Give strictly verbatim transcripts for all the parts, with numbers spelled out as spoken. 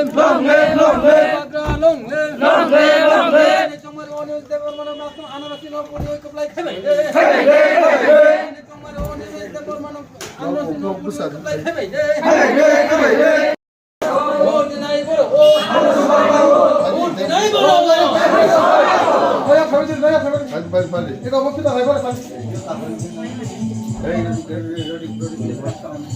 Long live, long live. Bubagra long live. Long live, long live. Chongmari Onish Debbarmano Nasing Anarasi no puri oi kuplai khebai de. Khebai de, khebai de. Chongmari Onish Debbarmano Anarasi no puri oi kuplai khebai de. Khebai de, khebai de. Vote dinai bolo. Vote dinai bolo. Bhai, bhai, bhai. Eta bhai, bhai. Hey, ready, ready, ready, ready.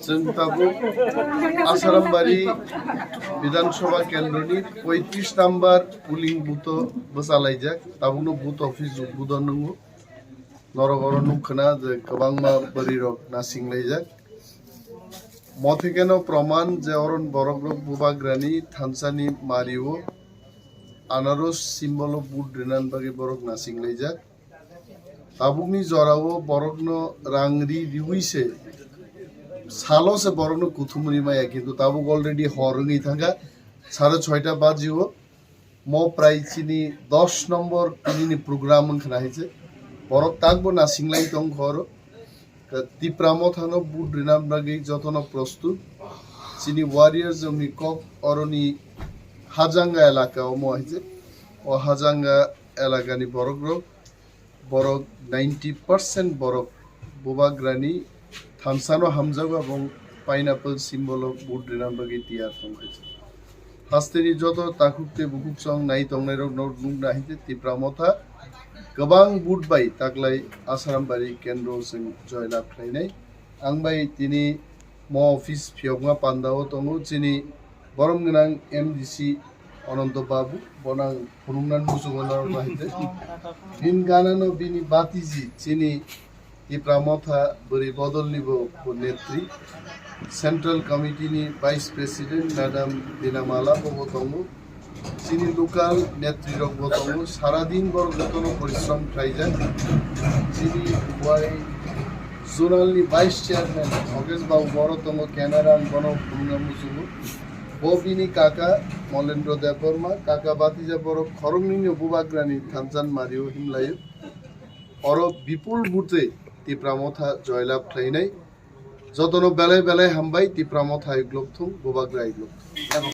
Chwng tabuk Asarambari Bidhan Sabha Kendroni poitris number polling booth o bwchalaijak. Tabukno booth office udbodon wngo. Norok oro nukkhwna je kwbangma bwrwirok nasinglaijak. Mothekeno proman je oron borokrok Bubagrani thansani mario anaros symbol o vote rinani bagwi borok nasinglaijak. Tabukni jorao borokno rang ri riwi se salo se borokno kuthum ri maya, kintu tabuk already hor wngwi thangkha, sare soita bajio. Mo prai chini dos nombor tinini program wngkhana hai se borok takbo nasinglai tongkha oro. Ka Tipra Mothano vote rina bagwi jotono prostut. Chini warriors rokni kok oroni Hajanga elaka omo hai se. O Hajanga elakani borok rok, borok ninety percent borok Bubagrani thansano hamjago, abong pineapple symbol o vote rina bagwi tiyar tongkha se. Hasteni joto takhuk tei bukhuk chong nai tongnairokno nukna hai se Tipra Motha kwbang vote bai taklai Asarambari kendro chwng joy lab khlainai. Ang bai tini mo office phiyokma pandao tongo chini borom gwnang M D C Ananto Babu, bono ang phunuknani muchungo norokno hai se. Bini ganano bini batiji chini Tipra Motha bwrwi bodolni bo netri, Central Committee ni Vice President Madam Dinamala bo tongo, chini local netri rok bo tongo, sara din borok jotono porishrom khlaijak. Chini wai zonal ni Vice Chairman Yogesh Babu boro tongo, camera ang bono phunukna muchungo. Bo bini kaka Molendro Debbarma, kaka batija borok khoroknwino Bubagrani thansan mario himlaio. Oro bipul vote Tipra Motha joylab khlainai. Jotono belai belai hambai, Tipra Motha yuklok thung, Bubagra yuklok thung.